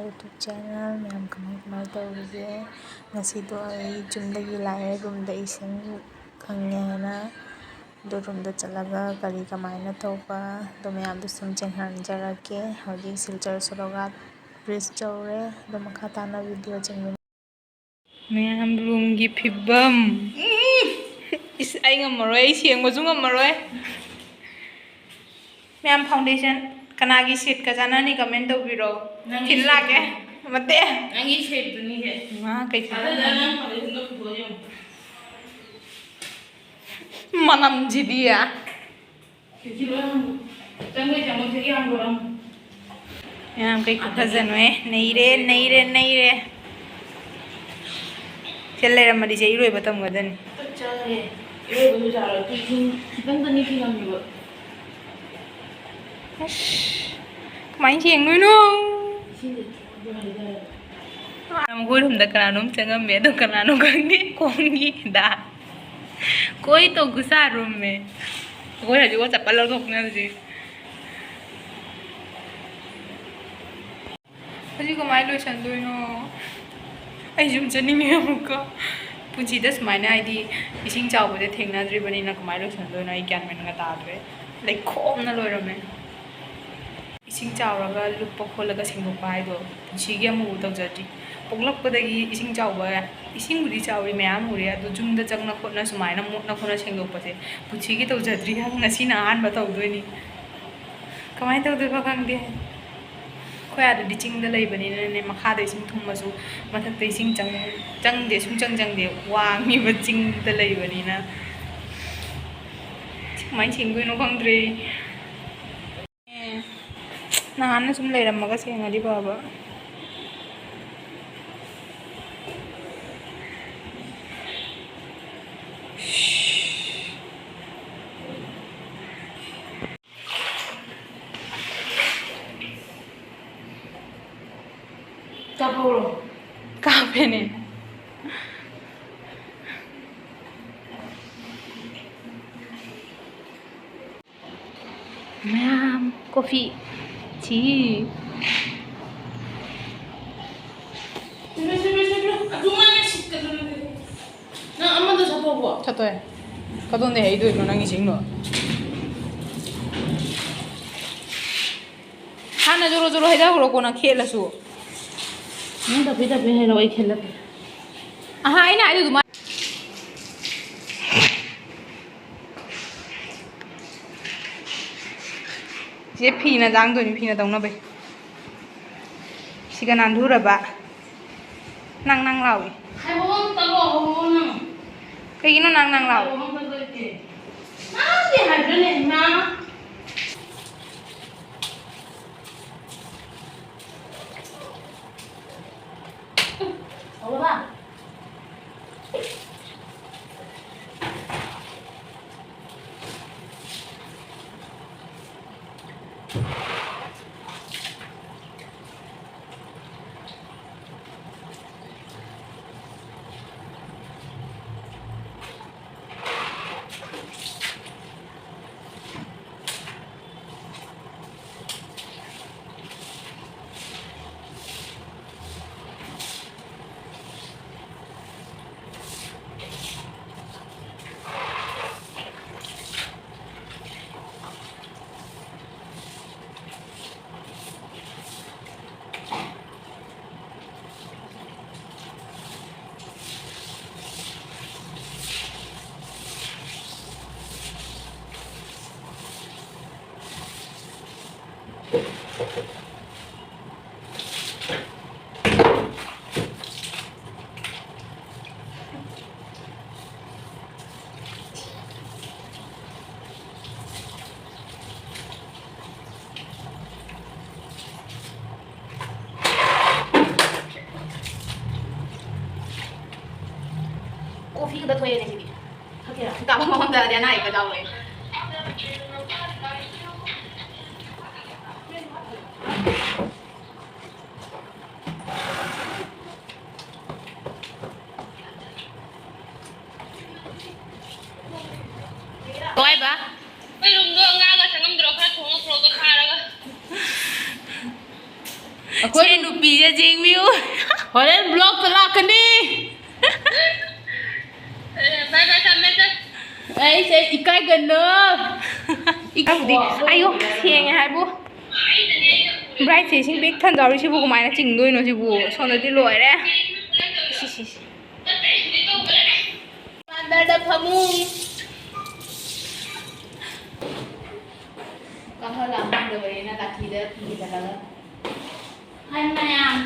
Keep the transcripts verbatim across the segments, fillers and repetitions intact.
YouTube channel꯫ ꯃꯌꯥꯝ ꯀꯃꯥꯏ ꯀꯃꯥꯏ ꯇꯧꯔꯤꯒꯦ? ꯉꯁꯤꯗꯣ ꯑꯩ ꯌꯨꯝꯗꯒꯤ ꯂꯥꯛꯑꯦ, ꯔꯨꯝꯗ ꯏꯁꯤꯡ ꯐꯪꯉꯦ ꯍꯥꯏꯅ꯫ ꯑꯗꯨ ꯔꯨꯝꯗ ꯆꯠꯂꯒ ꯀꯔꯤ ꯀꯃꯥꯏꯅ ꯇꯧꯕ, ꯑꯗꯨ ꯃꯌꯥꯝꯗꯣ ꯁꯨꯝ ꯆꯦꯟꯍꯟꯖꯔꯛꯀꯦ꯫ ꯍꯧꯖꯤꯛ ꯁꯤꯜꯆꯔ ꯁꯣꯔꯣꯒꯥꯠ ꯕ꯭ꯔꯤꯖ ꯌꯧꯔꯦ꯫ ꯑꯗꯣ ꯃꯈꯥ ꯇꯥꯅ ꯚꯤꯗꯤꯑꯣ ꯌꯦꯡꯃꯤꯟꯅ- ꯃꯌꯥꯝ, ꯔꯨꯝꯒꯤ ꯐꯤꯕꯝ꯫ ꯏꯁ, ꯑꯩ ꯉꯝꯃꯔꯣꯏ, ꯑꯩ ꯁꯦꯡꯕꯁꯨ ꯉꯝꯃꯔꯣꯏ꯫ ꯃꯌꯥꯝ, ꯐꯥꯎꯟꯗꯦꯁꯟ ꯀꯅꯥꯒꯤ ꯁꯦꯠꯀ ꯆꯥꯟꯅꯅꯤ? ꯀꯃꯦꯟ ꯇꯧꯕꯤꯔꯣ꯫ ꯅꯪꯒꯤ ꯊꯤꯜꯂꯛꯑꯒꯦ꯫ ꯁꯦꯠꯇꯨꯅꯤ꯫ ꯃꯇꯦ꯫ ꯅꯪꯒꯤ ꯁꯦꯠꯇꯨꯅꯤꯁꯦ꯫ ꯃꯥ ꯀꯩ ꯊꯤꯜꯂꯛꯑꯒꯦ? ꯑꯗꯨꯗ ꯅꯪ ꯐꯥꯎꯟꯗꯦꯁꯟꯗꯣ ꯄꯨꯊꯣꯛꯑ ꯌꯦꯡꯉꯨ꯫ ꯃꯅꯝꯁꯤꯗꯤ꯫ ꯆꯪꯉꯣꯏ, ꯆꯪꯉꯣꯏ, ꯆꯪꯉꯣꯏ, ꯌꯥꯝ ꯂꯣꯏꯔꯝꯃꯣ꯫ ꯃꯌꯥꯝ, ꯀꯩ ꯈꯨꯐꯖꯅꯣꯍꯦ꯫ ꯅꯩꯔꯦ, ꯅꯩꯔꯦ, ꯅꯩꯔꯦ꯫ ꯁꯤꯗ ꯂꯩꯔꯝꯃꯗꯤ ꯆꯦ ꯏꯔꯣꯏꯕ ꯇꯝꯒꯗꯅꯤ꯫ ꯆꯥꯔꯦ꯫ ꯏꯔꯣꯏꯕ ꯂꯨꯖꯥꯔꯣ? ꯇꯨ ꯏꯁꯤꯡ ꯈꯤꯇꯪꯗꯅꯤ ꯐꯤ ꯉꯝꯃꯤꯕ꯫ ꯑꯁ, ꯀꯃꯥꯏꯅ ꯁꯦꯡꯗꯣꯏꯅꯣ? ꯏꯁꯤꯡꯁꯦ ꯊꯛꯄ ꯍꯩꯅꯗꯦ꯫ ꯃꯈꯣꯏ ꯔꯨꯝꯗ ꯀꯅꯥꯅꯣꯝ ꯆꯪꯉꯝꯃꯦ, ꯑꯗꯣ ꯀꯅꯥꯅꯣ ꯈꯪꯗꯦ, ꯈꯣꯡꯒꯤ ꯗꯥꯛ꯫ ꯀꯣꯏ ꯇꯧ ꯈꯨꯁꯥꯔꯨꯝꯃꯦ꯫ ꯑꯩꯈꯣꯏ ꯍꯧꯖꯤꯛ ꯋꯥ ꯆꯄꯜ ꯂꯧꯊꯣꯛꯅꯔꯨꯁꯦ꯫ ꯍꯧꯖꯤꯛ ꯀꯃꯥꯏꯅ ꯂꯣꯏꯁꯟꯗꯣꯏꯅꯣ? ꯑꯩ ꯌꯨꯝ ꯆꯠꯅꯤꯡꯉꯦ ꯑꯃꯨꯛꯀ꯫ ꯄꯨꯟꯁꯤꯗ ꯁꯨꯃꯥꯏꯅ, ꯍꯥꯏꯗꯤ, ꯏꯁꯤꯡ ꯆꯥꯎꯕꯁꯦ ꯊꯦꯡꯅꯗ꯭ꯔꯤꯕꯅꯤꯅ ꯀꯃꯥꯏꯅ ꯂꯣꯏꯁꯟꯗꯣꯏꯅꯣ ꯑꯩ ꯒ꯭ꯌꯥꯟ ꯃꯦꯟꯒ ꯇꯥꯗ꯭ꯔꯦ꯫ ꯂꯩꯈꯣꯝꯅ ꯂꯣꯏꯔꯝꯃꯦ꯫ ꯏꯁꯤꯡ ꯆꯥꯎꯔꯒ ꯂꯨꯞꯄ ꯈꯣꯠꯂꯒ ꯁꯦꯡꯗꯣꯛꯄ ꯍꯥꯏꯗꯣ ꯄꯨꯟꯁꯤꯒꯤ ꯑꯃꯨꯛꯐꯥꯎ ꯇꯧꯖꯗ꯭ꯔꯤ꯫ ꯄꯣꯛꯂꯛꯄꯗꯒꯤ ꯏꯁꯤꯡ ꯆꯥꯎꯕ, ꯏꯁꯤꯡꯕꯨꯗꯤ ꯆꯥꯎꯔꯤ, ꯃꯌꯥꯝ ꯎꯔꯦ, ꯑꯗꯨ ꯌꯨꯝꯗ ꯆꯪꯅ ꯈꯣꯠꯅ ꯁꯨꯃꯥꯏꯅ ꯃꯣꯠꯅ ꯈꯣꯠꯅ ꯁꯦꯡꯗꯣꯛꯄꯁꯦ ꯄꯨꯟꯁꯤꯒꯤ ꯇꯧꯖꯗ꯭ꯔꯤ꯫ ꯉꯁꯤꯅ ꯑꯍꯥꯟꯕ ꯇꯧꯗꯣꯏꯅꯤ꯫ ꯀꯃꯥꯏꯅ ꯇꯧꯗꯣꯏꯕ ꯈꯪꯗꯦ꯫ ꯑꯩꯈꯣꯏ ꯑꯥꯗꯗꯤ ꯆꯤꯡꯗ ꯂꯩꯕꯅꯤꯅꯅꯦ, ꯃꯈꯥꯗ ꯏꯁꯤꯡ ꯊꯨꯝꯃꯁꯨ ꯃꯊꯛꯇ ꯏꯁꯤꯡ ꯆꯪ-, ꯆꯪꯗꯦ, ꯁꯨꯡꯆꯪ ꯆꯪꯗꯦ꯫ ꯋꯥꯡꯉꯤꯕ ꯆꯤꯡꯗ ꯂꯩꯕꯅꯤꯅ꯫ ꯁꯤ ꯀꯃꯥꯏꯅ ꯁꯦꯡꯗꯣꯏꯅꯣ ꯈꯪꯗ꯭ꯔꯦ꯫ ꯑꯦ, ꯅꯍꯥꯟꯅ ꯁꯨꯝ ꯂꯩꯔꯝꯃꯒ ꯁꯦꯡꯉꯗꯤ ꯐꯕ꯫ ꯀꯥꯞꯍꯧꯔꯣ꯫ ꯀꯥꯞꯄꯦꯅꯦ꯫ ꯃꯌꯥꯝ, ꯀꯣꯐꯤ ꯊꯤ꯫ ꯆꯠꯇꯣꯏ꯫ ꯀꯗꯣꯝꯗꯩ ꯍꯩꯗꯣꯏꯅꯣ ꯅꯪꯒꯤ ꯁꯤꯡꯗꯣ? ꯍꯥꯟꯅ ꯖꯣꯔꯣ ꯖꯣꯔꯣ ꯍꯩꯊꯈ꯭ꯔꯣ, ꯀꯣꯟꯅ ꯈꯦꯠꯂꯁꯨ꯫ ꯅꯪ ꯇꯞꯄꯤ ꯇꯞꯄꯤ ꯍꯩꯔꯛꯑꯣ, ꯑꯩ ꯈꯦꯠꯂꯛꯀꯦ꯫ ꯑꯍꯥ, ꯑꯩꯅ ꯍꯥꯏꯗꯣ ꯑꯗꯨꯃꯥꯏꯅ꯫ ꯁꯤꯁꯦ ꯐꯤꯅ ꯆꯥꯡꯗꯣꯏꯅꯤ, ꯐꯤꯅ ꯇꯧꯅꯕꯩ꯫ ꯁꯤꯒ ꯅꯥꯟꯊꯨꯔꯕ꯫ ꯅꯪ ꯅꯪ ꯂꯥꯎꯏ꯫ ꯍꯥꯏꯕ ꯑꯃ ꯇꯧꯔꯣ, ꯍꯧꯔꯣ ꯅꯪ꯫ ꯀꯩꯒꯤꯅꯣ ꯅꯪ ꯅꯪ ꯂꯥꯎꯏ? ꯍꯥꯏꯕ ꯑꯃ ꯇꯧꯔꯣ꯫ ꯅꯪꯗꯤ ꯍꯥꯏꯕ꯭ꯔꯅꯦ, ꯏꯃꯥ? ꯍꯧꯔꯕ? ꯀꯣꯐꯤ ꯈꯛꯇ ꯊꯣꯛꯑꯦꯅꯦ ꯁꯤꯗꯤ꯫ ꯊꯛꯀꯦꯔꯥ? ꯀꯥꯕ ꯃꯐꯝꯗꯗꯤ ꯑꯅꯥ ꯑꯌꯦꯛ ꯌꯥꯎꯔꯣꯏ꯫ ꯀꯃꯥꯏꯕ? ꯑꯩꯈꯣꯏ ꯔꯨꯝꯗꯣ ꯉꯥꯒ ꯆꯪꯉꯝꯗ꯭ꯔꯣ? ꯈꯔ ꯊꯣꯡꯉ ꯄꯨꯔꯛꯑꯣ ꯈꯥꯔꯒ꯫ ꯑꯩꯈꯣꯏ ꯁꯦ ꯅꯨꯄꯤꯁꯦ ꯌꯦꯡꯕꯤꯌꯨ꯫ ꯍꯣꯔꯦꯟ ꯕ꯭ꯂꯣꯛꯇ ꯂꯥꯛꯀꯅꯤ꯫ ꯑꯦ, ꯕꯥꯏ ꯕꯥꯏ꯫ ꯑꯩꯁꯦ ꯏꯀꯥꯏꯒꯅꯨ꯫ ꯑꯕꯨꯗꯤ ꯑꯌꯣ, ꯁꯦꯡꯉꯦ ꯍꯥꯏꯕꯨ꯫ ꯕ꯭ꯔꯥꯏꯠꯁꯦ ꯏꯁꯤꯡ ꯄꯤꯛ ꯊꯟꯖꯥꯎꯔꯤꯁꯤꯕꯨ ꯀꯃꯥꯏꯅ ꯆꯤꯡꯗꯣꯏꯅꯣ ꯁꯤꯕꯨ? ꯁꯣꯝꯗꯗꯤ ꯂꯣꯏꯔꯦ꯫ ꯁꯤ, ꯁꯤ, ꯁꯤ꯫ ꯃꯥꯟꯗꯔꯗ ꯐꯃꯨꯡ꯫ ꯀꯥꯡꯈꯜ ꯂꯥꯡ ꯐꯪꯗꯕꯅꯤꯅ ꯀꯥꯊꯤꯗ ꯐꯤ ꯆꯠꯂꯒ꯫ ꯍꯥꯏ ꯃꯌꯥꯝ꯫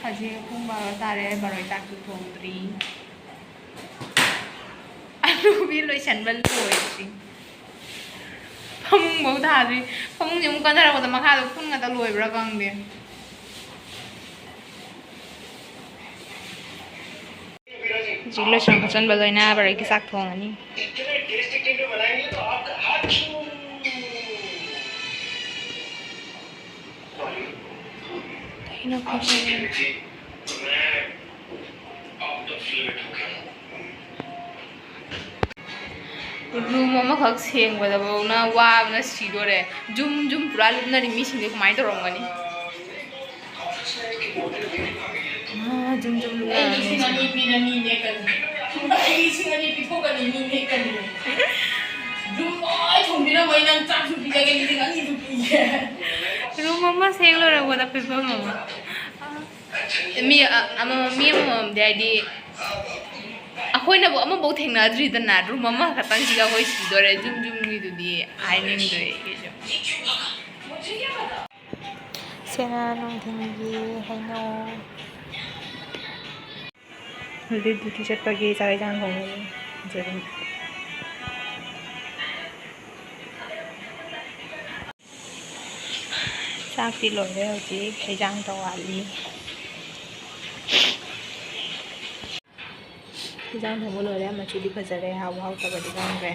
ꯍꯧꯖꯤꯛ ꯄꯨꯡ ꯕꯥꯔꯣ ꯇꯥꯔꯦ, ꯕꯥꯔꯣꯒꯤ ꯆꯥꯛꯁꯨ ꯊꯣꯡꯗ꯭ꯔꯤ꯫ ꯑꯂꯨꯕꯤ ꯂꯣꯏꯁꯟꯕ ꯂꯣꯏꯗ꯭ꯔꯤ꯫ ꯐꯃꯨꯡꯐꯧ ꯊꯥꯗ꯭ꯔꯤ꯫ ꯐꯃꯨꯡꯁꯦ ꯑꯃꯨꯛ ꯀꯟꯊꯔꯛꯄꯗ ꯃꯈꯥꯗ ꯎꯐꯨꯟ ꯉꯥꯛꯇ ꯂꯣꯏꯕ꯭ꯔꯥ ꯈꯪꯗꯦ꯫ ꯍꯧꯖꯤꯛ ꯂꯣꯏꯁꯟ ꯈꯣꯠꯆꯟꯕ ꯂꯣꯏꯅ ꯕꯥꯔꯣꯒꯤ ꯆꯥꯛ ꯊꯣꯡꯉꯅꯤ꯫ ꯀꯩꯅꯣ ꯈꯪꯗꯦ꯫ ꯔꯨꯝ ꯑꯃꯈꯛ ꯁꯦꯡꯕꯗꯐꯥꯎꯅ ꯋꯥꯕꯅ ꯁꯤꯗꯣꯔꯦ꯫ ꯖꯨꯝ ꯖꯨꯝ ꯄꯨꯔꯥ ꯂꯨꯞꯅꯔꯤ ꯃꯤꯁꯤꯡꯁꯦ ꯀꯃꯥꯏꯅ ꯇꯧꯔꯝꯒꯅꯤ? ꯑꯥ, ꯖꯨꯝ ꯖꯨꯝ ꯑꯩ ꯂꯨꯞꯅꯔꯝꯃꯤ꯫ ꯂꯤꯁꯤꯡ ꯑꯅꯤ ꯄꯤꯔꯅꯤ ꯅꯦꯛꯀꯅꯤ꯫ ꯑꯩ ꯂꯤꯁꯤꯡ ꯑꯅꯤ ꯄꯤꯊꯣꯛꯀꯅꯤ ꯃꯤ ꯅꯦꯛꯀꯅꯤ꯫ ꯖꯨꯝ ꯂꯣꯏ ꯊꯣꯡꯕꯤꯔꯝꯃꯣ, ꯑꯩ ꯅꯪ ꯆꯥꯛꯁꯨ ꯄꯤꯖꯒꯦ, ꯂꯤꯁꯤꯡ ꯑꯅꯤꯁꯨ ꯄꯤꯒꯦ꯫ ꯔꯨꯝ ꯑꯃ ꯁꯦꯡ ꯂꯣꯏꯔꯛꯄꯗ ꯐꯤꯕꯝ ꯑꯃ꯫ ꯃꯤ, ꯑ, ꯑꯃꯃꯝ, ꯃꯤ ꯑꯃꯃꯝꯗꯤ ꯍꯥꯏꯗꯤ ꯑꯩꯈꯣꯏꯅꯕꯨ ꯑꯃꯐꯥꯎ ꯊꯦꯡꯅꯗ꯭ꯔꯤꯗꯅ, ꯔꯨꯝ ꯑꯃꯈꯛꯇꯪꯁꯤꯒ ꯑꯩꯈꯣꯏ ꯁꯤꯗꯣꯔꯦ, ꯖꯨꯝ ꯖꯨꯝꯒꯤꯗꯨꯗꯤ ꯍꯥꯏꯅꯤꯡꯗ꯭ꯔꯦ ꯑꯩ ꯀꯩꯁꯨ꯫ ꯁꯤꯅ ꯅꯨꯡꯊꯤꯜꯒꯤ ꯍꯩꯅꯧ꯫ ꯍꯧꯖꯤꯛ ꯗ꯭ꯌꯨꯇꯤ ꯆꯠꯄꯒꯤ ꯆꯥꯛ ꯏꯟꯁꯥꯡ ꯊꯣꯡꯉꯤ꯫ ꯆꯥꯛ ꯆꯥꯛꯇꯤ ꯂꯣꯏꯔꯦ, ꯍꯧꯖꯤꯛ ꯍꯩꯖꯥꯡ ꯈꯛ ꯋꯥꯠꯂꯤ꯫ ꯍꯩꯖꯥꯡ ꯊꯣꯡꯕ ꯂꯣꯏꯔꯦ, ꯃꯆꯨꯗꯤ ꯐꯖꯔꯦ, ꯍꯥꯎꯕ ꯍꯥꯎꯇꯕꯗꯤ ꯈꯪꯗ꯭ꯔꯦ꯫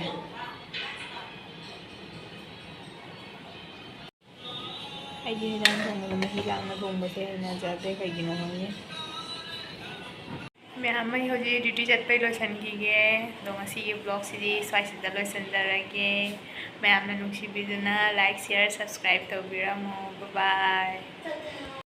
ꯑꯩꯗꯤ ꯍꯩꯖꯥꯡ ꯊꯣꯡꯕꯗ ꯃꯍꯤ ꯂꯥꯡꯅ ꯊꯣꯡꯕꯁꯦ ꯍꯩꯅꯖꯗꯦ, ꯀꯩꯒꯤꯅꯣ ꯈꯪꯗꯦ꯫ ꯃꯌꯥꯝ, ꯑꯩ ꯍꯧꯖꯤꯛ duty ꯆꯠꯄꯩ ꯂꯣꯏꯁꯤꯟꯈꯤꯒꯦ꯫ ꯑꯗꯣ ꯉꯁꯤꯒꯤ vlogꯁꯤꯗꯤ ꯁ꯭ꯋꯥꯏꯁꯤꯗ ꯂꯣꯏꯁꯤꯟꯖꯔꯒꯦ꯫ ꯃꯌꯥꯝꯅ ꯅꯨꯡꯁꯤꯕꯤꯗꯨꯅ like, share, subscribe ꯇꯧꯕꯤꯔꯝꯃꯣ꯫ Bye bye꯫